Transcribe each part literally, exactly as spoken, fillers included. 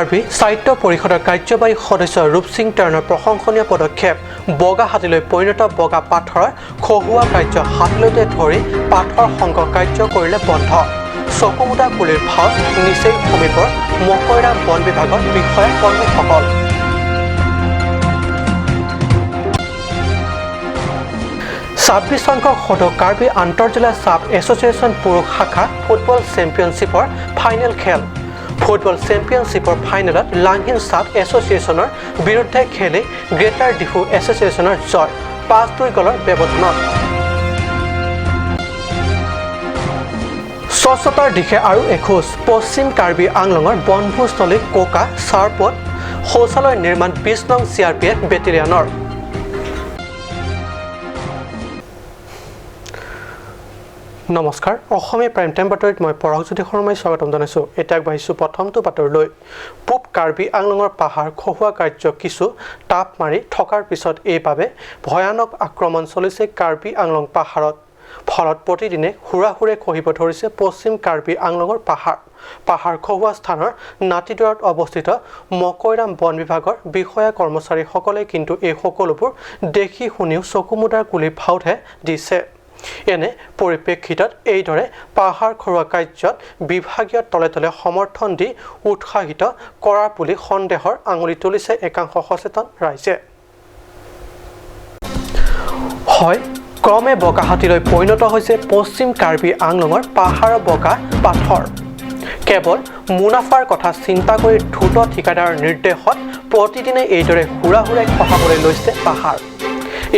কাৰ্বি সাহিত্য পৰিষদৰ কাৰ্যবাহী সদস্য ৰূপসিং তেৰণৰ প্ৰশংসনীয় পদক্ষেপ। বগা হাতীলৈ পৰিণত বগা পাথৰৰ খহুৱা কাৰ্য হাতীলৈকে ধৰি পাথৰ সংগ্ৰহ কাৰ্য কৰিলে বন্ধ। চকুমুদা কুলিৰ ভাওত নিচেই সমীপৰ মকৈৰাম বন বিভাগৰ বিষয়া কৰ্মীসকল। ছাব্বিছ সংখ্যক সদৌ কাৰ্বি আন্তঃজিলা ছাব এছ'চিয়েশ্যন পুৰুষ শাখা ফুটবল চেম্পিয়নশ্বিপৰ ফাইনেল খেল। ফুটবল চেম্পিয়নশ্বিপৰ ফাইনেলত লাংহিন ছাব এছ'চিয়েশ্যনৰ বিৰুদ্ধে খেলি গ্ৰেটাৰ ডিফু এছ'চিয়েশ্যনৰ জয়, পাঁচ দুই গ'লৰ ব্যৱধানত। স্বচ্ছতাৰ দিশে আৰু এখোজ। পশ্চিম কাৰ্বি আংলঙৰ বনভোজস্থলী কোকা চাৰ্পত শৌচালয় নিৰ্মাণ বিছ নং চি আৰ পি এফ বেটেলিয়নৰ। নমস্কাৰ, অসমীয়া প্ৰাইম টাইম বাতৰিত মই পৰশজ্যোতি শৰ্মাই স্বাগতম জনাইছো। এতিয়া আগবাঢ়িছো প্ৰথমটো বাতৰিলৈ। পূব কাৰ্বি আংলঙৰ পাহাৰ খহুৱা কাৰ্য কিছু তাপ মাৰি থকাৰ পিছত এইবাবে ভয়ানক আক্ৰমণ চলিছে কাৰ্বি আংলং পাহাৰত। ফলত প্ৰতিদিনে হুৰা হুৰে খহিব ধৰিছে পশ্চিম কাৰ্বি আংলঙৰ পাহাৰ। পাহাৰ খহুৱা স্থানৰ নাতিদূৰত অৱস্থিত মকৈৰাম বন বিভাগৰ বিষয়া কৰ্মচাৰীসকলে কিন্তু এই সকলোবোৰ দেখি শুনিও চকুমুদাৰ কুলি ভাওতহে দিছে। এনে পৰিপ্ৰেক্ষিতত এইদৰে পাহাৰ খহুৱা কাৰ্যত বিভাগীয় তলে তলে সমৰ্থন দি উৎসাহিত কৰাৰ বুলি সন্দেহৰ আঙুলি তুলিছে একাংশ সচেতন ৰাইজে। হয়, ক্ৰমে বগা হাতীলৈ পৰিণত হৈছে পশ্চিম কাৰ্বি আংলঙৰ পাহাৰৰ বগা পাথৰ। কেৱল মুনাফাৰ কথা চিন্তা কৰি ধূৰ্ত ঠিকাদাৰৰ নিৰ্দেশত প্ৰতিদিনে এইদৰে হুৰা হুৰে খহাবলৈ লৈছে পাহাৰ।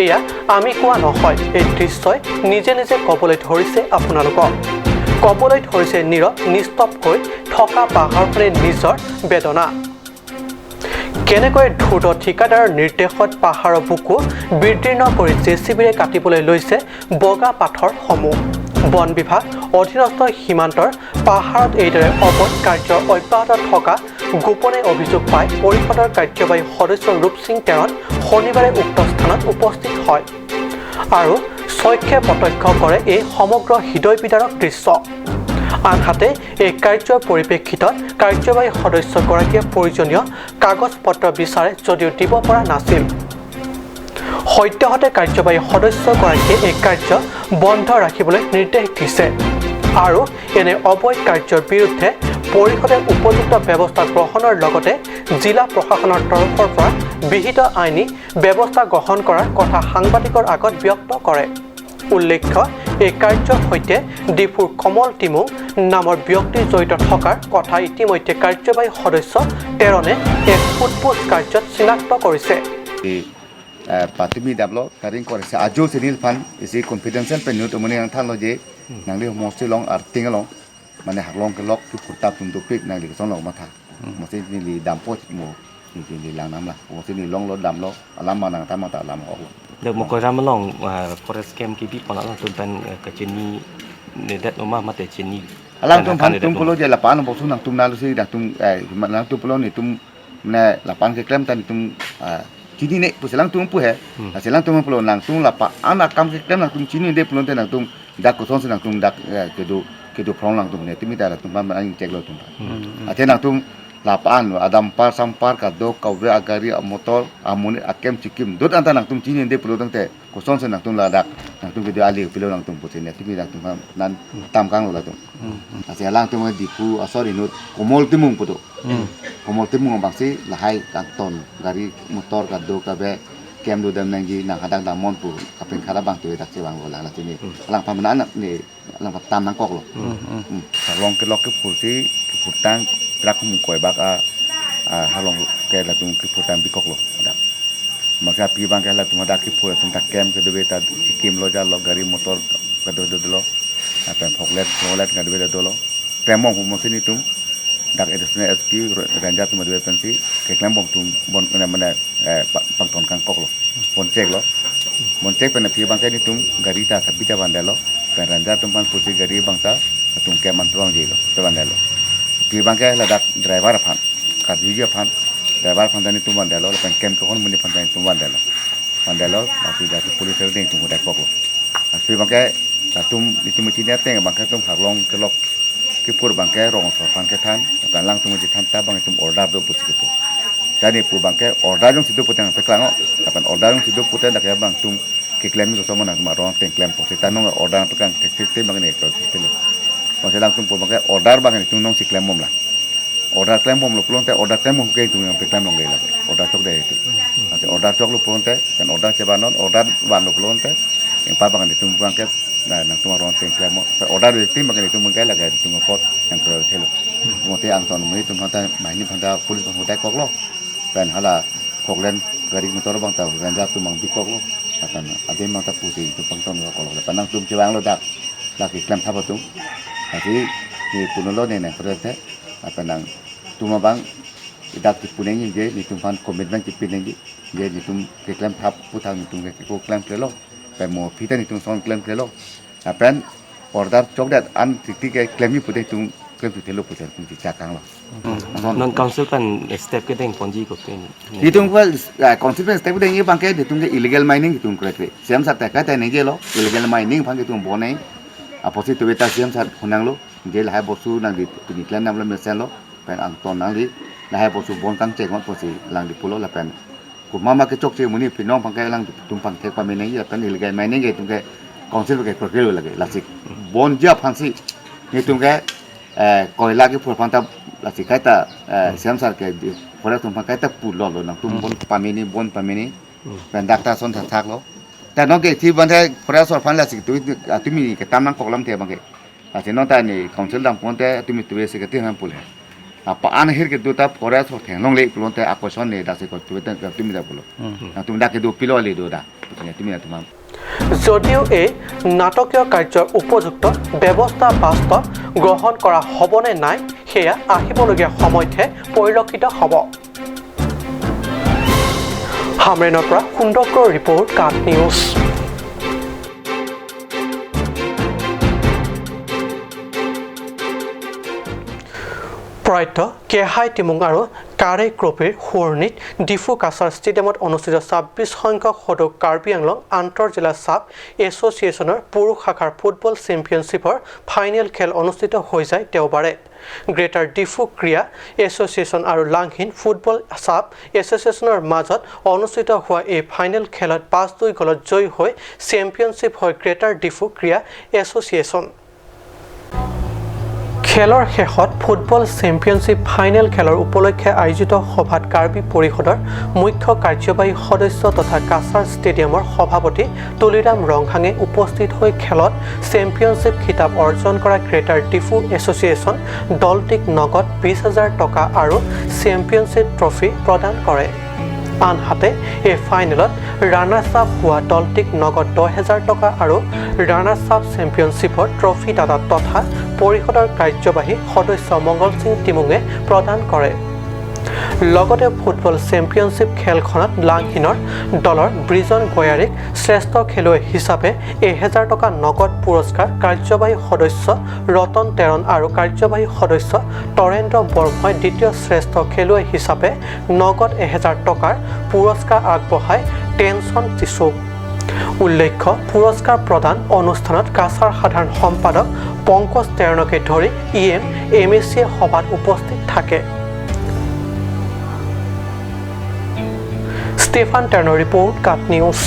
এয়া আমি কোৱা নহয়, এই দৃশ্যই নিজে নিজে ক'বলৈ ধৰিছে আপোনালোকক। ক'বলৈ ধৰিছে নীৰৱ নিস্তব্ধকৈ থকা পাহাৰখনে নিজৰ বেদনা। কেনেকৈ ধূৰ্ত ঠিকাদাৰৰ নিৰ্দেশত পাহাৰৰ বুকু বিদীৰ্ণ কৰি জে চি বিৰে কাটিবলৈ লৈছে বগা পাথৰসমূহ। বন বিভাগ অধীনস্থ সীমান্তৰ পাহাৰত এইদৰে অবৈধ কাৰ্য অব্যাহত থকা গোপনে অভিযোগ পাই পৰিষদৰ কাৰ্যবাহী সদস্য ৰূপসিং তেৰণ শনিবাৰে উক্ত স্থানত উপস্থিত হয় আৰু চক্ষে প্ৰত্যক্ষ কৰে এই সমগ্ৰ হৃদয় বিদাৰক দৃশ্য। আনহাতে এই কাৰ্যৰ পৰিপ্ৰেক্ষিতত কাৰ্যবাহী সদস্যগৰাকীয়ে প্ৰয়োজনীয় কাগজ পত্ৰ বিচাৰে যদিও দিব পৰা নাছিল। সদ্যহতে কাৰ্যবাহী সদস্যগৰাকীয়ে এই কাৰ্য বন্ধ ৰাখিবলৈ নিৰ্দেশ দিছে আৰু এনে অবৈধ কাৰ্যৰ বিৰুদ্ধে পৰিষদে উপযুক্ত ব্যৱস্থা গ্ৰহণৰ লগতে জিলা প্ৰশাসনৰ তৰফৰ পৰা বিহিত আইনী ব্যৱস্থা গ্ৰহণ কৰাৰ কথা সাংবাদিকৰ আগত ব্যক্ত কৰে। উল্লেখ্য, এই কাৰ্যৰ সৈতে ডিফুৰ কমল টিমুং নামৰ ব্যক্তি জড়িত থকাৰ কথা ইতিমধ্যে কাৰ্যবাহী সদস্য তেৰণে এক সোধপোছ কাৰ্যত চিনাক্ত কৰিছে। Eh, patumi damlo, taring kor si ajo si neliphan, isi confidential pen inut amonit nangthanlo je, nangli homosti along, arting along, mane Harlong kelok kephurtang atum dopik nangli kosonlo matha. Hmm. Masi neli dampo mo, neli lang namlo. Masi neli longlo damlo, alam ma nangthan ma ta alam ok. Dak Mokoiram along, ah, forest camp kebi pon alangtum pen, eh, kachinine det ma mate chini. Alangtum pen aphan tum pulo je lapu-an bangso nangtum nalo si nangtum, eh, nangtum pulo netum, mane lapu-an keklem ta netum, ah, chinine pusi alangtum pu he. Hmm. Lasi alangtum pulo nangtum lapu-an akam keklem nangtum chinine pulote nangtum dak kosonsi nangtum dak, eh, kedo, kedo phrong nangtum ne timi ta nangtum phan an cheklo tum. Hmm. Athe nangtum lapu-an adamper samper kadokave agari amotor amonit akem chikim dot anta nangtum chinine pulo tangte kosonsi nangtum ladak nangtum kedo ali pilo nangtum pusi ne timi nangtum phan an tam kanglo latum. Hmm. Lasi alangtum Diphu asor inut Komol Timung pu do. Hmm. Komol Timung abangsi lahai kangton gari motor kadokave kem do dam nangji nang hadak damnon pu kapeng khara abang tu dak chevanglo lang la tini. Hmm. Alangphan mane ne alangphan tam nangkoklo. Hmm, hmm. Hmm. Harlong kelok kephursi kephurtang trak mukoi bak a, a, Harlong ke latum kephurtang bikoklo. Dak. Masi aphi abangke latum dak kephur atum dak kem kedo ta chikimlo jalo gari motor kedo dolo. Lapen phoklet phoklet kedo dolo. Temong humong sini tum dak additional S P ranger atum dua pensi keklem bom tum bon kena mana, eh, pa-, pangton kangkoklo. Bon cheklo. Bon chek pen aphi abangke netum gari ta sabi ta vandetlo. Pen ranger atum aphan pusi gari abang ta atum kem an tuang jilo. Ta vandetlo. Aphi abangke ladak driver aphan. Karjuji aphan. Driver aphan ta netum vandetlo. Lapen kem kehon amonit aphan ta netum vandetlo. Vandetlo. Lapen dak police ardeng atum hudak koklo. Lapen abangke latum netum chini ateng abangke atum Harlong kelok kepur abangke rong asor aphan kethan, lapen alangtum chethan ta abang itum order do pusi kepu. Tani pu abangke order jongsi do pute nangpeklang-o, lapen order jongsi do pute dak abang itum keklem joso mo nangtum arong ateng klem po. Seta non order nangpeklang thekthek te abang ne ko thekthek lo. Bangsi alangtum pu abangke order abang itum nongsi klembomlang. Order klembomlo pulote order klembom ke itum nangpeklem longle lake. Order chokdet itum. Bangsi order choklo pulote, kan order chevannon, order vanlo pulote, nangpa abang itum abangke, na nangtum arong ateng klem mo. Order itum abang itum abangke lake itum apot nangkro thelo. Mote angton mo itum aphanta, banghini aphanta police abang hodai koklo. Pen hala koklen gari motor abang ta ganja atum abang bikoklo. Lapen adim abang ta pusi itum pangton koklo. Lapen nangtum chevanglo dak. Lake klem thap atum. Lasi ne punon lo ne nangkro the. Lapen nangtum abang dak kepu nangji, netum aphan commitment kepi nangji. Je netum keklem thap aputhak netum ke ko klemklelo. Pen mo aphi ta netum ason klemklelo. Lapen order chokdet an titik ke klemji pute itum klemthu thelo pute itum chechak kanglo. Non council pen step kedengponji kopi? Itum ke, ah, council pen step kedengji abangke itum ke illegal mining itum krekre. C M sir ta kaita nengjelo, illegal mining abangke itum bon nang. Apotsi tuve ta C M sir phone nanglo, je lahai bostu nangli pini klem nanglo mesenlo, pen angton nangli lahai bostu bon kangcheng-ot pusi alangli pulo lapen komat ma kechokche amonit aphi non abangke alangtum pangthek pame nangji lapen illegal mining ke itum ke council ke krokrelo lake. Lasi bonji aphansi netum ke, eh, koila kephur aphanta lasi kaita, eh, C M sir ke di forest atum aphan kaita pulo lo nangtum bon pameni, bon pameni. Pen dak ta ason thakthak lo. Ta non ke thi abangke forest asor aphan lasi tu, ah, tumi ketam nangkoklamthe abangke. Lasi non ta ne council damponte tumi tuve si kati nang pule. Apa anhir kedo ta forest asor theklongle pulote akoson ne dasi ko tuve ta tumi da pulo. Nangtum dak kedo pilo le do da. Tumi nangtum. যদিও এই নাটকীয় কাৰ্যৰ উপযুক্ত ব্যৱস্থা বাস্তৱ গ্ৰহণ কৰা হ'বনে নাই, সেয়া আহিবলগীয়া সময়তহে পৰিলক্ষিত হ'ব। হামৰেনৰ পৰা সুন্দৰকৰ ৰিপৰ্ট, কাট নিউজ। প্ৰয়াত কেহাই টিমুং আৰু কাৰে ক্ৰপিৰ সোঁৱৰণিত ডিফু কাছাৰ ষ্টেডিয়ামত অনুষ্ঠিত ছাব্বিছ সংখ্যক সদৌ কাৰ্বি আংলং আন্তঃজিলা ছাব এছ'চিয়েশ্যনৰ পুৰুষ শাখাৰ ফুটবল চেম্পিয়নশ্বিপৰ ফাইনেল খেল অনুষ্ঠিত হৈ যায় দেওবাৰে। গ্ৰেটাৰ ডিফু ক্ৰীড়া এছ'চিয়েশ্যন আৰু লাংহিন ফুটবল ছাব এছ'চিয়েশ্যনৰ মাজত অনুষ্ঠিত হোৱা এই ফাইনেল খেলত পাঁচ দুই গ'লত জয়ী হৈ চেম্পিয়নশ্বিপ হয় গ্ৰেটাৰ ডিফু ক্ৰীড়া এছ'চিয়েশ্যন। খেলৰ শেষত ফুটবল চেম্পিয়নশ্বিপ ফাইনেল খেলৰ উপলক্ষে আয়োজিত সভাত কাৰ্বি পৰিষদৰ মুখ্য কাৰ্যবাহী সদস্য তথা কাছাৰ ষ্টেডিয়ামৰ সভাপতি তুলিৰাম ৰংহাঙে উপস্থিত হৈ খেলত চেম্পিয়নশ্বিপ খিতাপ অৰ্জন কৰা গ্ৰেটাৰ ডিফু এছ'চিয়েশ্যন দলটিক নগদ বিছ হাজাৰ টকা আৰু চেম্পিয়নশ্বিপ ট্ৰফি প্ৰদান কৰে। আনহাতে এই ফাইনেলত ৰাণাৰ্ছ আপ হোৱা দলটিক নগদ দহ হাজাৰ টকা আৰু ৰাণাৰ্ছ আপ চেম্পিয়নশ্বিপৰ ট্ৰফি দাতা তথা পৰিষদৰ কাৰ্যবাহী সদস্য মংগল সিং টিমুঙে প্ৰদান কৰে। লগতে ফুটবল চেম্পিয়নশ্বিপ খেলখনত লাংহিনৰ দলৰ ব্ৰিজন গয়াৰীক শ্ৰেষ্ঠ খেলুৱৈ হিচাপে এহেজাৰ টকা নগদ পুৰস্কাৰ, কাৰ্যবাহী সদস্য ৰতন তেৰণ আৰু কাৰ্যবাহী সদস্য তৰেন্দ্ৰ বৰগোহাঁই দ্বিতীয় শ্ৰেষ্ঠ খেলুৱৈ হিচাপে নগদ এহেজাৰ টকাৰ পুৰস্কাৰ আগবঢ়ায় টেনচন টিচুক। উল্লেখ্য, পুৰস্কাৰ প্ৰদান অনুষ্ঠানত কাছাৰ সাধাৰণ সম্পাদক পংকজ তেৰণকে ধৰি ই এম, এম এ চিয়ে সভাত উপস্থিত থাকে। ষ্টেফান তেৰণৰ ৰিপৰ্ট, কাট নিউজ।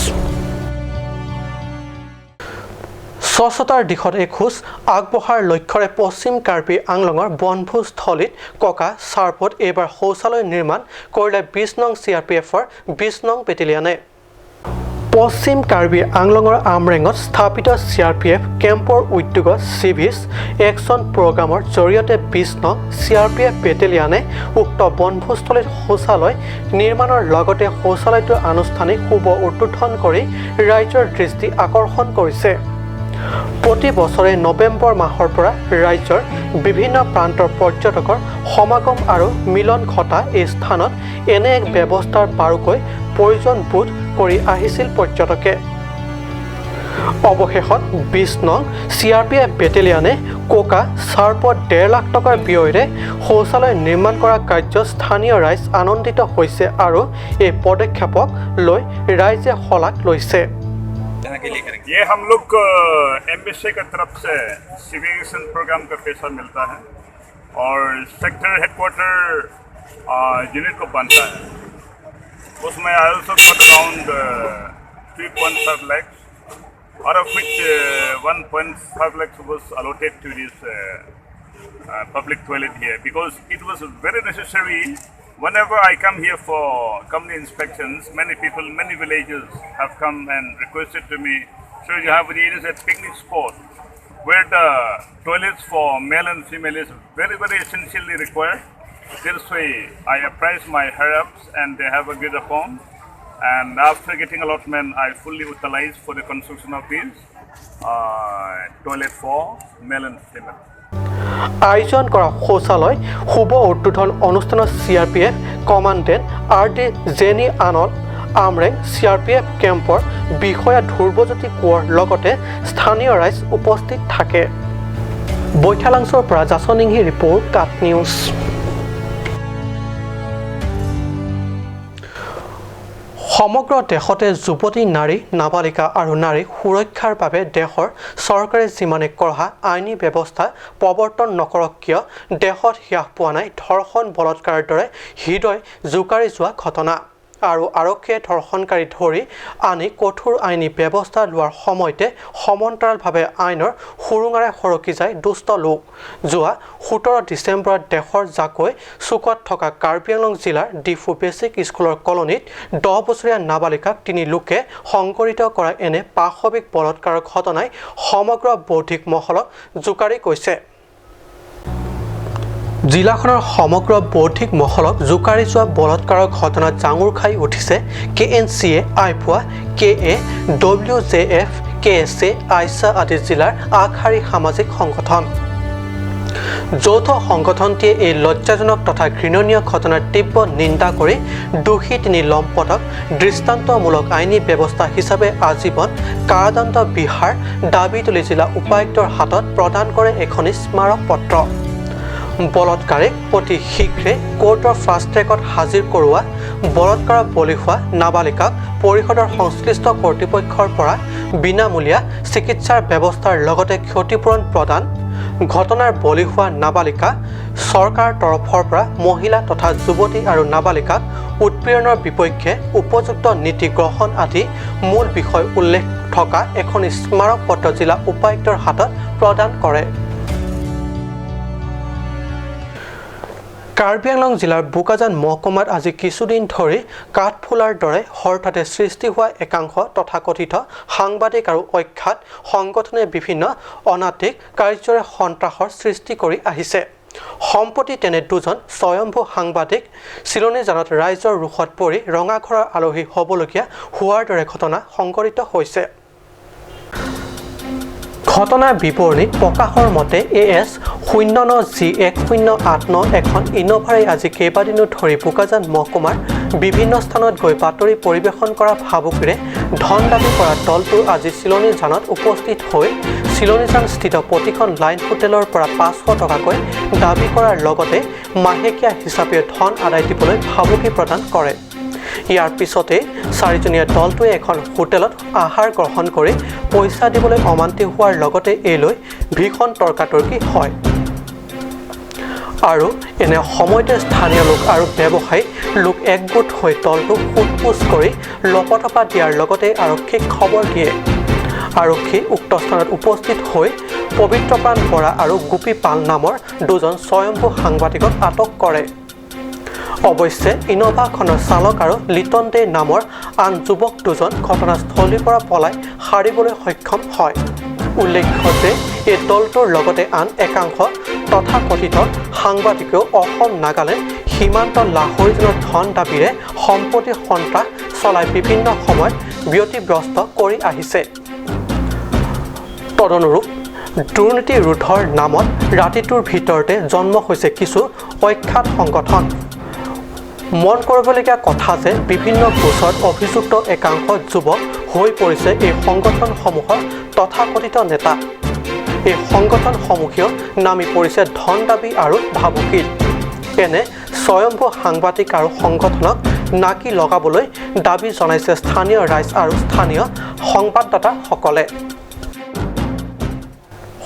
স্বচ্ছতাৰ দিশত এখোজ আগবঢ়াৰ লক্ষ্যৰে পশ্চিম কাৰ্বি আংলঙৰ বনভোজস্থলীত ককা চাৰ্পত এইবাৰ শৌচালয় নিৰ্মাণ কৰিলে বিছ নং চি আৰ পি এফৰ বিছ নং বেটেলিয়নে। পশ্চিম কাৰ্বি আংলঙৰ আমৰেঙত স্থাপিত চি আৰ পি এফ কেম্পৰ উদ্যোগত চিভিছ একশ্যন প্ৰগ্ৰামৰ জৰিয়তে বিছ নং চি আৰ পি এফ বেটেলিয়নে উক্ত বনভোজস্থলীত শৌচালয় নিৰ্মাণৰ লগতে শৌচালয়টোৰ আনুষ্ঠানিক শুভ উদ্বোধন কৰি ৰাইজৰ দৃষ্টি আকৰ্ষণ কৰিছে। প্ৰতি বছৰে নৱেম্বৰ মাহৰ পৰা ৰাইজৰ বিভিন্ন প্ৰান্তৰ পৰ্যটকৰ সমাগম আৰু মিলন ঘটা এই স্থানত এনে এক ব্যৱস্থাৰ বাৰুকৈ প্ৰয়োজন বোধ কৰি আহিছিল পৰ্যটকে। অৱশেষত বিছ নং চি আৰ পি এফ বেটেলিয়নে ককা চাৰ্পত ডেৰ লাখ টকাৰ ব্যয়েৰে শৌচালয় নিৰ্মাণ কৰা কাৰ্য স্থানীয় ৰাইজ আনন্দিত হৈছে আৰু এই পদক্ষেপক লৈ ৰাইজে শলাগ লৈছে। ये हम लोग एमबीसी की तरफ से सिविक एक्शन प्रोग्राम का पैसा मिलता है और सेक्टर हेडक्वार्टर यूनिट को बनता है। उसमें I also got around three point five lakhs, out of which one point five lakhs was allotted to this public toilet here because it was very necessary. Whenever I come here for company inspections, many people, many villages have come and requested to me, "Sir, you have, it is a picnic spot where the toilets for male and female is very, very essentially required." This way, I apprise my higher-ups and they have agreed upon. And after getting allotment, I fully utilize for the construction of this uh, toilet for male and female. আয়োজন কৰা শৌচালয় শুভ উদ্বোধন অনুষ্ঠানত C R P F commandant R D Jeni Anand, Amreng C R P F কেম্পৰ বিষয়া ধ্ৰুৱজ্যোতি কোঁৱৰ লগতে স্থানীয় ৰাইজ উপস্থিত থাকে। বৈঠালাংচৰ পৰা জাছন ইংহি ৰিপৰ্ট, কাট নিউজ। সমগ্ৰ দেশতে যুৱতী নাৰী, নাবালিকা আৰু নাৰী সুৰক্ষাৰ বাবে দেশৰ চৰকাৰে যিমানে কঢ়া আইনী ব্যৱস্থা প্ৰৱৰ্তন নকৰক কিয়, দেশত হ্ৰাস পোৱা নাই ধৰ্ষণ বলাৎকাৰৰ দৰে হৃদয় জোকাৰি যোৱা ঘটনা। আৰু আৰক্ষীয়ে ধৰ্ষণকাৰী ধৰি আনি কঠোৰ আইনী ব্যৱস্থা লোৱাৰ সময়তে সমান্তৰালভাৱে আইনৰ সুৰুঙাৰে সৰকি যায় দুষ্ট লোক। যোৱা সোতৰ ডিচেম্বৰত দেশৰ জাকৈ চুকত থকা কাৰ্বি আংলং জিলাৰ ডিফু বেচিক স্কুলৰ কলনীত দহ বছৰীয়া নাবালিকাক তিনি লোকে সংঘটিত কৰা এনে পাশৱিক বলাৎকাৰৰ ঘটনাই সমগ্ৰ বৌদ্ধিক মহলক জোকাৰি কৈছে। জিলাখনৰ সমগ্ৰ বৌদ্ধিক মহলক জোকাৰি যোৱা বলাৎকাৰৰ ঘটনাত জাঙুৰ খাই উঠিছে কে এন চি এ, আইপুৱা, কে এ, ডব্লিউ জে এফ, কে এছ এ, আইছা আদি জিলাৰ আগশাৰী সামাজিক সংগঠন। যৌথ সংগঠনটিয়ে এই লজ্জাজনক তথা ঘৃণনীয় ঘটনাৰ তীব্ৰ নিন্দা কৰি দোষী তিনি লম্পটক দৃষ্টান্তমূলক আইনী ব্যৱস্থা হিচাপে আজীৱন কাৰাদণ্ড বিহাৰ দাবী তুলি জিলা উপায়ুক্তৰ হাতত প্ৰদান কৰে এখন স্মাৰক পত্ৰ। বলৎকাৰীক অতি শীঘ্ৰে কোৰ্টৰ ফাষ্ট ট্ৰেকত হাজিৰ কৰোৱা, বলৎকাৰৰ বলি হোৱা নাবালিকাক পৰিষদৰ সংশ্লিষ্ট কৰ্তৃপক্ষৰ পৰা বিনামূলীয়া চিকিৎসাৰ ব্যৱস্থাৰ লগতে ক্ষতিপূৰণ প্ৰদান, ঘটনাৰ বলি হোৱা নাবালিকা চৰকাৰৰ তৰফৰ পৰা মহিলা তথা যুৱতী আৰু নাবালিকাক উৎপীড়নৰ বিপক্ষে উপযুক্ত নীতি গ্ৰহণ আদি মূল বিষয় উল্লেখ থকা এখন স্মাৰক পত্ৰ জিলা উপায়ুক্তৰ হাতত প্ৰদান কৰে। কাৰ্বি আংলং জিলাৰ বোকাজান মহকুমাত আজি কিছুদিন ধৰি কাঠফুলাৰ দৰে হঠাতে সৃষ্টি হোৱা একাংশ তথাকথিত সাংবাদিক আৰু অখ্যাত সংগঠনে বিভিন্ন অনৈতিক কাৰ্যৰে সন্ত্ৰাসৰ সৃষ্টি কৰি আহিছে। সম্প্ৰতি তেনে দুজন স্বয়ম্ভূ সাংবাদিক চিলনীজানত ৰাইজৰ ৰোষত পৰি ৰঙাঘৰৰ আলহী হ'বলগীয়া হোৱাৰ দৰে ঘটনা সংঘটিত হৈছে। ঘটনাৰ বিৱৰণী প্ৰকাশৰ মতে, এ এছ শূন্য ন জি এক শূন্য আঠ ন এখন ইন'ভাৰে আজি কেইবাদিনো ধৰি বোকাজান মহকুমাৰ বিভিন্ন স্থানত গৈ বাতৰি পৰিৱেশন কৰা ভাবুকিৰে ধন দাবী কৰা দলটো আজি চিলনীজানত উপস্থিত হৈ চিলনীজানস্থিত প্ৰতিখন লাইন হোটেলৰ পৰা পাঁচশ টকাকৈ দাবী কৰাৰ লগতে মাহেকীয়া হিচাপে ধন আদায় দিবলৈ ভাবুকি প্ৰদান কৰে। ইয়াৰ পিছতে চাৰিজনীয়া দলটোৱে এখন হোটেলত আহাৰ গ্ৰহণ কৰি পইচা দিবলৈ অমান্তি হোৱাৰ লগতে এই লৈ ভীষণ তৰ্কাতৰ্কি হয়। আৰু এনে সময়তে স্থানীয় লোক আৰু ব্যৱসায়ী লোক একগোট হৈ দলটোক সোধ-পোছ কৰি লপতপা দিয়াৰ লগতে আৰক্ষীক খবৰ দিয়ে। আৰক্ষী উক্ত স্থানত উপস্থিত হৈ পবিত্ৰপ্ৰাণ বৰা আৰু গোপী পাল নামৰ দুজন স্বয়ম্ভূ সাংবাদিকক আটক কৰে। অৱশ্যে ইন'ভাখনৰ চালক আৰু লিটন দে নামৰ আন যুৱক দুজন ঘটনাস্থলীৰ পৰা পলাই সাৰিবলৈ সক্ষম হয়। উল্লেখ্য যে এই দলটোৰ লগতে আন একাংশ তথাকথিত সাংবাদিকেও অসম নাগালেণ্ড সীমান্ত লাহৰীজনৰ ধন দাবীৰে সম্পত্তি সন্ত্ৰাস চলাই বিভিন্ন সময়ত ব্যতিব্যস্ত কৰি আহিছে। তদনুৰূপ দুৰ্নীতি ৰোধৰ নামত ৰাতিটোৰ ভিতৰতে জন্ম হৈছে কিছু অখ্যাত সংগঠন। মন কৰিবলগীয়া কথা যে বিভিন্ন গোচৰত অভিযুক্ত একাংশ যুৱক হৈ পৰিছে এই সংগঠনসমূহৰ তথাকথিত নেতা। এই সংগঠনসমূহেও নামি পৰিছে ধন দাবী আৰু ভাবুকিত। এনে স্বয়ম্ভূ সাংবাদিক আৰু সংগঠনক নাকি লগাবলৈ দাবী জনাইছে স্থানীয় ৰাইজ আৰু স্থানীয় সংবাদদাতাসকলে।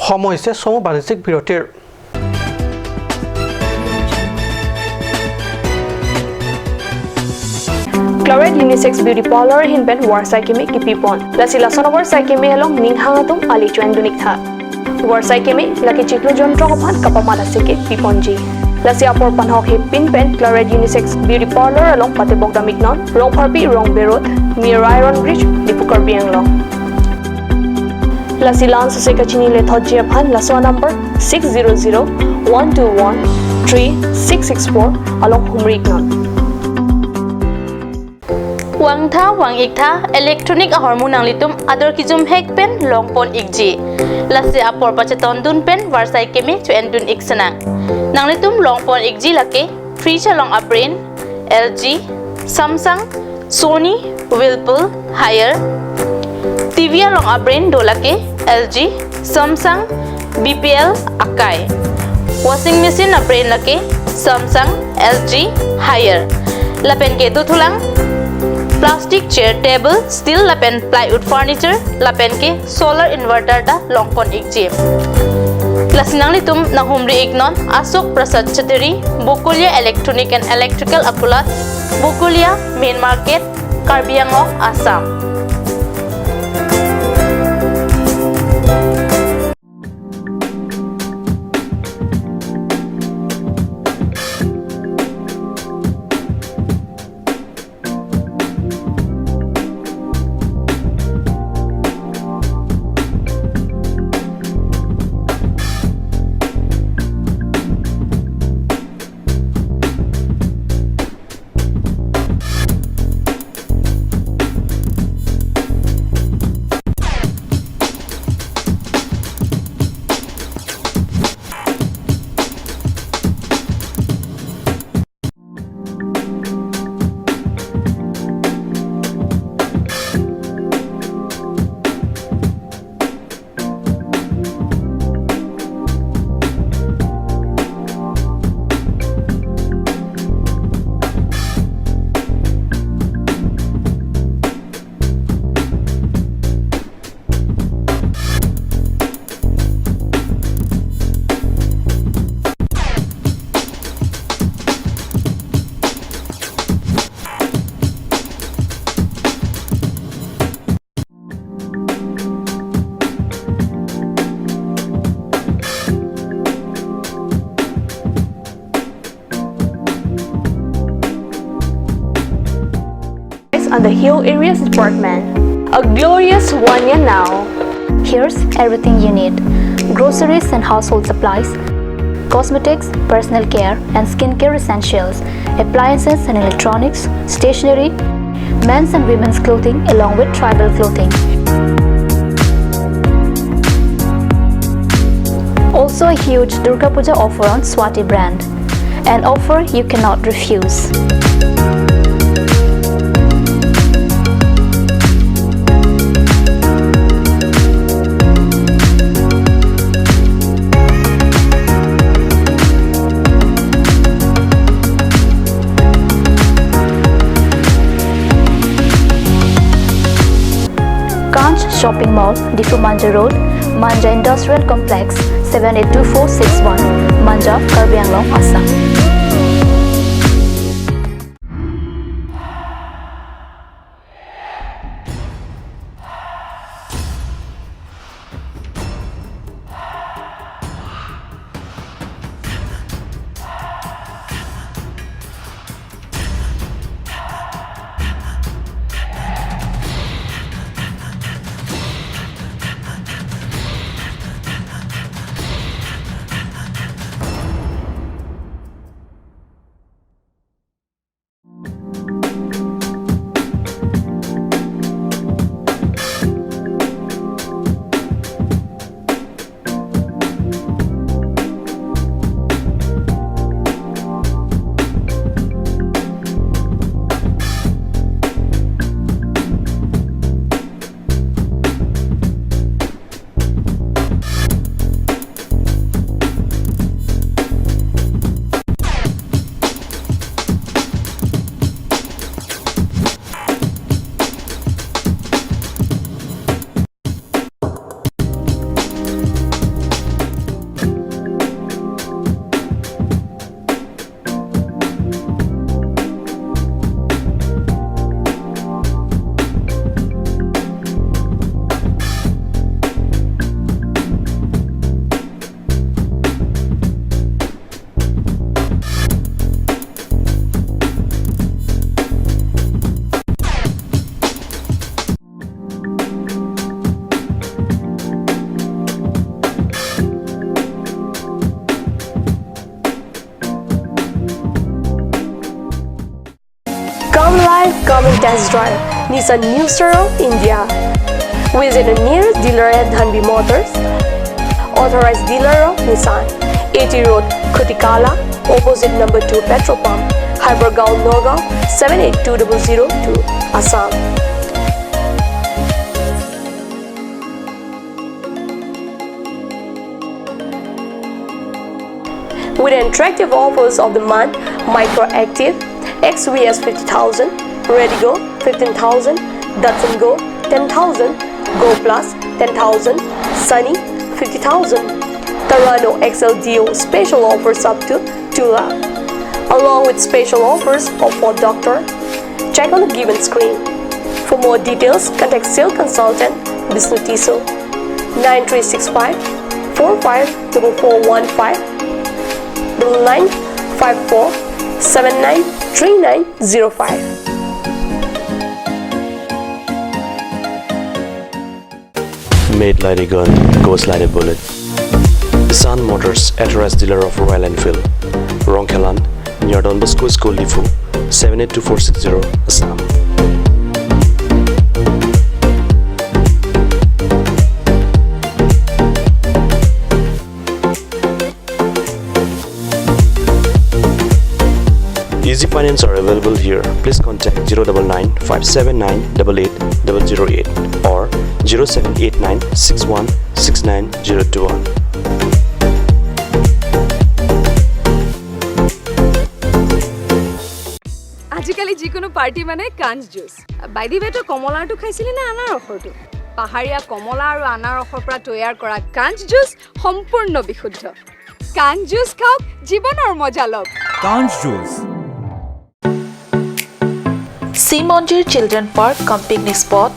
সময় হৈছে চমু বাণিজ্যিক বিৰতিৰ। Claret Unisex Beauty Parlour ahin pen varsai keme kipipon. Lasi lason avarsai keme along ning hang atum ali choendun ik tha. Varsai keme lake chiklo jontrok aphan kapamat aseke piponji. Lasi apor panhok hepin pen Claret Unisex Beauty Parlour along patebok dam iknon, Rongpharpi Rongbe Road, near Iron Bridge, Diphu, Karbi Anglong. Lasi la-an sose kachinine thotji aphan laso number six zero zero one two one three six six four along humri iknon. Vangtha vang-iktha electronic ahormu nanglitum ador kijumhek pen longpon ikji. Lasi apor pachetondun pen varsai keme choendun ik senang. Nanglitum longpon ikji lake fridge along a-brand L G, Samsung, Sony, Whirlpool, Haier. T V along a-brand do lake L G, Samsung, B P L, Akai. Washing machine a-brand lake Samsung, L G, Haier. Lapen ke dothulang plastic chair, table, steel lapen plywood furniture, lapen ke solar inverter ta longpon ikji. Lasi nanglitum nanghumri iknon Ashok Prasad Chattery, Bokolia Electronic and Electrical Akulat, Bokolia, Main Market, Karbi Anglong, Assam. On the Hill Areas Department. A glorious one year now. Here's everything you need: groceries and household supplies, cosmetics, personal care and skincare essentials, appliances and electronics, stationery, men's and women's clothing along with tribal clothing. Also a huge Durga Puja offer on Swati brand. An offer you cannot refuse. Kanch Shopping Mall, Diphu Manja Road, Manja Industrial Complex, seven eight two four six one, Manja, Karbi Anglong, Assam. Come and test drive Nissan New Star of India. Visit a nearest dealer at Dhanvi Motors, authorized dealer of Nissan, A T Road, Khutikala, opposite number two petrol pump, Hypergaon, Nagaon, seven eight two double zero two, Assam. With attractive offers of the month, Micra Active, X V S fifty thousand, Redigo fifteen thousand, Datsun Go ten thousand, Go Plus ten thousand, Sunny fifty thousand, Terrano X L D O special offers up to two lakh, along with special offers of Ford Doctor. Check on the given screen. For more details, contact sales consultant Bishnu Tisso, nine three six five four five double four one five, double nine five four seven nine three nine zero five. Made like a gun, goes like a bullet. Sun Motors, authorized dealer of Royal Enfield, Rongkhelan, near Don Bosco School, Diphu, seven eight two four six zero, Assam. Easy Finance are available here. Please contact zero double nine five seven nine double eight double zero eight or zero seven eight nine six one six nine zero two one. আজিকালি যিকোনো পাৰ্টি মানে কাঞ্চ juice. By the ৱে, তই কমলাৰটো খাইছিলি নে আনাৰসৰটো? পাহাৰীয়া কমলা আৰু আনাৰসৰ পৰা তৈয়াৰ কৰা কাঞ্চ জুচ সম্পূৰ্ণ বিশুদ্ধ। কাঞ্চ জুচ খাওক, জীৱনৰ মজা লওক। Kanch Juice. Simonjir Children Park cum picnic spot,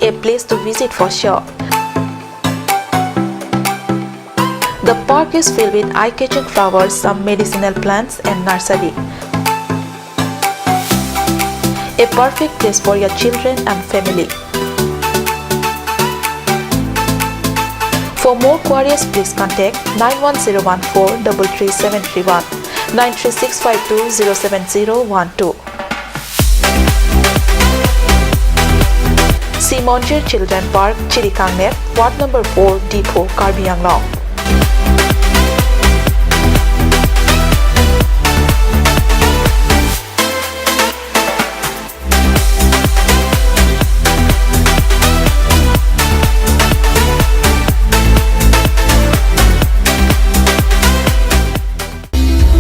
a place to visit for sure. The park is filled with eye-catching flowers, some medicinal plants and nursery. A perfect place for your children and family. For more queries, please contact nine one zero one four double three seven three one, nine three six five two zero seven zero one two. Simonjir Children Park, Chirikangnet, Ward number four, Diphu, Karbi Anglong.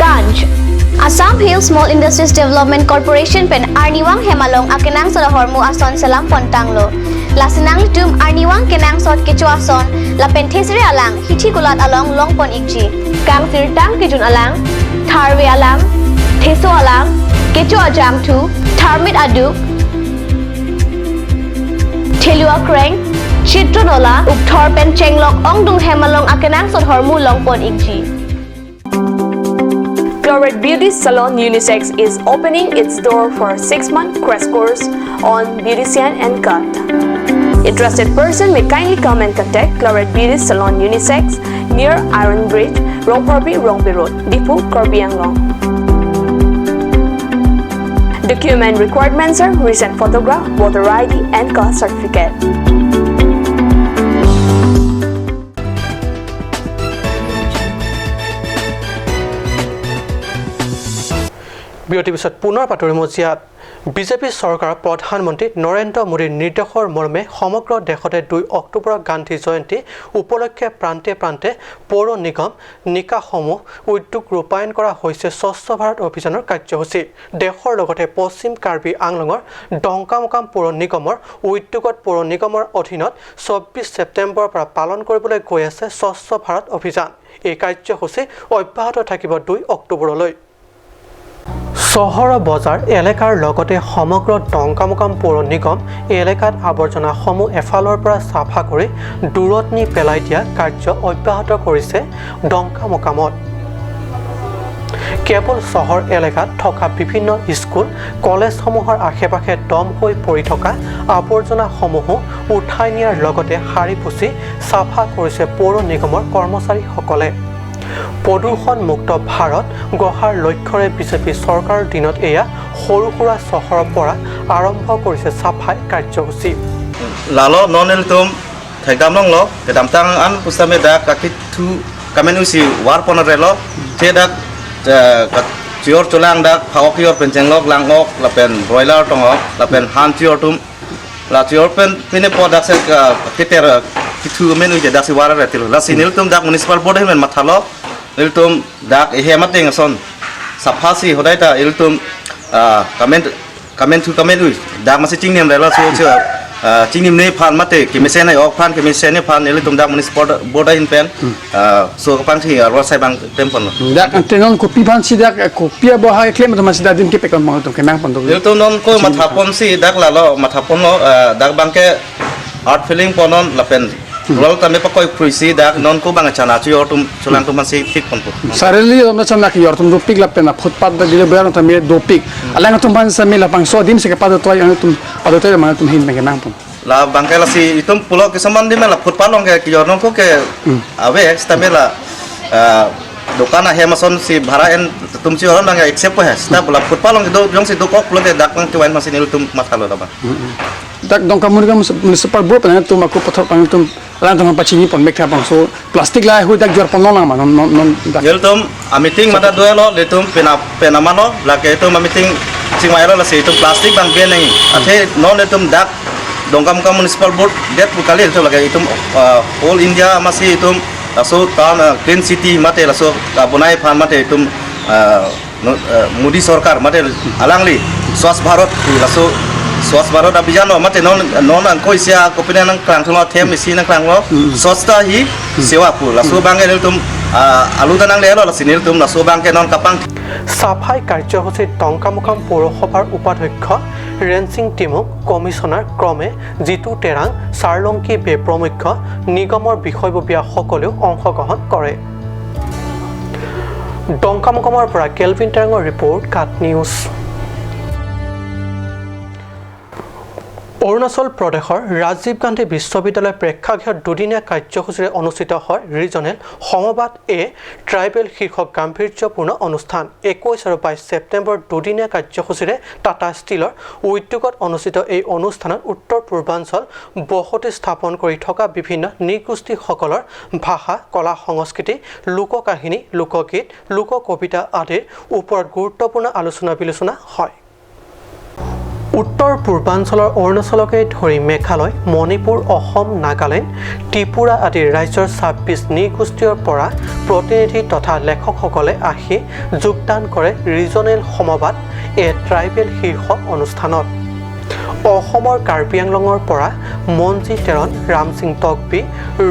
Kanch. Assam Hill Small Industries Development Corporation pen arnivang hem along akenangsot ahormu ason selam pontanglo. Lasi nanglitum arnivang kenangsot kecho ason lapen thesere alang hithi kulat along longpon ikji. Kangsirtang kejun alang, tharve alang, theso alang, kecho ajangthu, tharmit aduk, thelu akreng, chitro nola, ukthor pen chenglok ongdung hem along akenangsot ahormu longpon ikji. Chloride Beauty Salon Unisex is opening its door for six-month crash course on beautician and cut. Interested person may kindly come and contact Chloride Beauty Salon Unisex near Iron Bridge, Rongpharpi, Rongpi Road, Diphu, Karbi Anglong. Document requirements are recent photograph, voter I D and caste certificate. বিৰতিৰ পিছত পুনৰ বাতৰি মজিয়াত। বিজেপি চৰকাৰৰ প্ৰধানমন্ত্ৰী নৰেন্দ্ৰ মোদীৰ নিৰ্দেশৰ মৰ্মে সমগ্ৰ দেশতে দুই অক্টোবৰত গান্ধী জয়ন্তী উপলক্ষে প্ৰান্তে প্ৰান্তে পৌৰ নিগম, নিকায়সমূহ উদ্যোগ ৰূপায়ণ কৰা হৈছে স্বচ্ছ ভাৰত অভিযানৰ কাৰ্যসূচী। দেশৰ লগতে পশ্চিম কাৰ্বি আংলঙৰ ডংকামকাম পৌৰ নিগমৰ উদ্যোগত পৌৰ নিগমৰ অধীনত চৌব্বিছ ছেপ্টেম্বৰৰ পৰা পালন কৰিবলৈ গৈ আছে স্বচ্ছ ভাৰত অভিযান। এই কাৰ্যসূচী অব্যাহত থাকিব দুই অক্টোবৰলৈ। চহৰ বজাৰ এলেকাৰ লগতে সমগ্ৰ ডংকামকাম পৌৰ নিগম এলেকাত আৱৰ্জনাসমূহ এফালৰ পৰা চাফা কৰি দূৰত নি পেলাই দিয়া কাৰ্য অব্যাহত কৰিছে ডংকামকামত। কেৱল চহৰ এলেকাত থকা বিভিন্ন স্কুল, কলেজসমূহৰ আশে পাশে দম হৈ পৰি থকা আৱৰ্জনাসমূহো উঠাই নিয়াৰ লগতে সাৰি পুচি চাফা কৰিছে পৌৰ নিগমৰ কৰ্মচাৰীসকলে। প্ৰদূষণমুক্ত ভাৰত গঢ়াৰ লক্ষ্যৰে বিজেপি চৰকাৰৰ দিনত এয়া সৰু সুৰা চহৰৰ পৰা আৰম্ভ কৰিছে চাফাই কাৰ্যসূচী। Lalo non ilitum thekdam longlo, kedamtang an pusitame dak kakithu kamen usi war pon relo, te dak, eh, ka-, chior cholang dak phak-ok chior pen chenglok lang-ok lapen broiler tong-ok lapen han chior atum, la chior pen pine po dak se, eh, keter, eh, kithu kamen usi dak si war retil. Lasi nelitum dak municipal board ahin pen mathalo, nelitum dak ehem ateng ason sapha si hodai ta ilitum, ah, kamen, kamen thu kamen ui. Dak masi chingnim rela so, so, ah, chingnimne aphan mate kemesen ai-ok aphan, kemesen aphan nelitum dak municipal board ahin pen, ah, so kapangsi arwa sai bang tempon lo. Dak ante non kopi aphansi dak, eh, kopi aboha keklem atum masi dak adim kepek pon abang atum kenang pon do. Nelitum non ko matha ponsi dak lalo matha ponlo, ah, dak abangke earth filling ponon lapen rural tame pakoi phruisi dak non ko bang chana chior atum cholang atum aphansi thik ponpo. Suddenly atum chana chior atum dopik lapen a footpath dak dile bayar atum tame dopik. Alang atum aphan sami labangso adim si kepadotoi atum padotoi abang atum ahin pen kenang pon. La abangke lasi itum pulo kesaman adim la footpath along ke chior non ko ke ave sitame la, ah, dukan ahem asonsi bhara en atum chior abangke accept ko he. Sita pulo footpath along do jongsi dokok pulote dak abang kevan masi nelitum mathalo labang. Dak Dongkamukam Municipal Board pen atum ako pathor pen atum alang atum pachini pon mek tha bangso plastic lahai hui dak jor pon long lang ma non, non, non dak. Nelitum a meeting mata dua lo, nelitum pena, pena malo, lake itum a meeting chingvai lo, lasi itum plastic abang ban nangji. Athe non nelitum dak Dongkamukam Municipal Board det pu kali itum lake itum, ah, all India masi itum laso town, ah, clean city mate laso, ah, bonai aphan mate itum, ah, no, eh, Modi sorkar mate alangli Swachh Bharat pu laso Swachh Bharat Abhiyan lo mate non, non angko isi a kopine nangklang thulo, them isi nangklanglo, Swachhata hi Seva pu laso abangke nelitum, ah, alu ta nanglelo, lasi nelitum laso abangke non kapang. চাফাই কাৰ্যসূচীত ডংকামুকাম পৌৰসভাৰ উপাধ্যক্ষ ৰেনসিং টিমুং, কমিছনাৰ ক্ৰমে জিতু টেৰাং, চাৰলংকি বে প্ৰমুখ্য নিগমৰ বিষয়ববীয়াসকলেও অংশগ্ৰহণ কৰে। ডংকামুকামৰ পৰা কেলভিন টেৰাঙৰ ৰিপৰ্ট, কাট নিউজ। অৰুণাচল প্ৰদেশৰ ৰাজীৱ গান্ধী বিশ্ববিদ্যালয় প্ৰেক্ষাগৃহত দুদিনীয়া কাৰ্যসূচীৰে অনুষ্ঠিত হয় ৰিজনেল সমবাদ এ ট্ৰাইবেল শীৰ্ষক গাম্ভীৰ্যপূৰ্ণ অনুষ্ঠান। একৈশ আৰু বাইশ ছেপ্টেম্বৰ দুদিনীয়া কাৰ্যসূচীৰে টাটা ষ্টীলৰ উদ্যোগত অনুষ্ঠিত এই অনুষ্ঠানত উত্তৰ পূৰ্বাঞ্চল বসতি স্থাপন কৰি থকা বিভিন্ন নৃগোষ্ঠীসকলৰ ভাষা, কলা সংস্কৃতি, লোককাহিনী, লোকগীত, লোককবিতা আদিৰ ওপৰত গুৰুত্বপূৰ্ণ আলোচনা বিলোচনা হয়। উত্তৰ পূৰ্বাঞ্চলৰ অৰুণাচলকে ধৰি মেঘালয়, মণিপুৰ, অসম, নাগালেণ্ড, ত্ৰিপুৰা আদিৰ ৰাজ্যৰ ছাব্বিশ নৃগোষ্ঠীৰ পৰা প্ৰতিনিধি তথা লেখকসকলে আহি যোগদান কৰে ৰিজনেল সমবাদ এ ট্ৰাইবেল শীৰ্ষক অনুষ্ঠানত। অসমৰ কাৰ্বি আংলঙৰ পৰা মঞ্জী তেৰণ, ৰামসিং তকবি,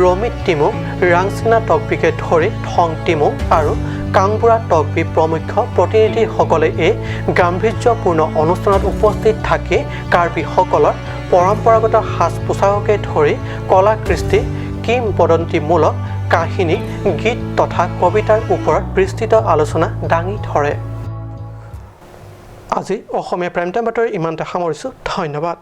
ৰমিত টিমুং, ৰাংচিনা তকবিকে ধৰি থং টিমুং আৰু কাংবুৰা তকবি প্ৰমুখ্য প্ৰতিনিধিসকলে এই গাম্ভীৰ্যপূৰ্ণ অনুষ্ঠানত উপস্থিত থাকি কাৰ্বিসকলৰ পৰম্পৰাগত সাজ পোছাককে ধৰি কলা কৃষ্টি, কিংবদন্তিমূলক কাহিনী, গীত তথা কবিতাৰ ওপৰত বিস্তৃত আলোচনা দাঙি ধৰে। আজি অসমীয়া প্ৰাইম টাইম বাতৰি ইমানতে সামৰিছোঁ। ধন্যবাদ।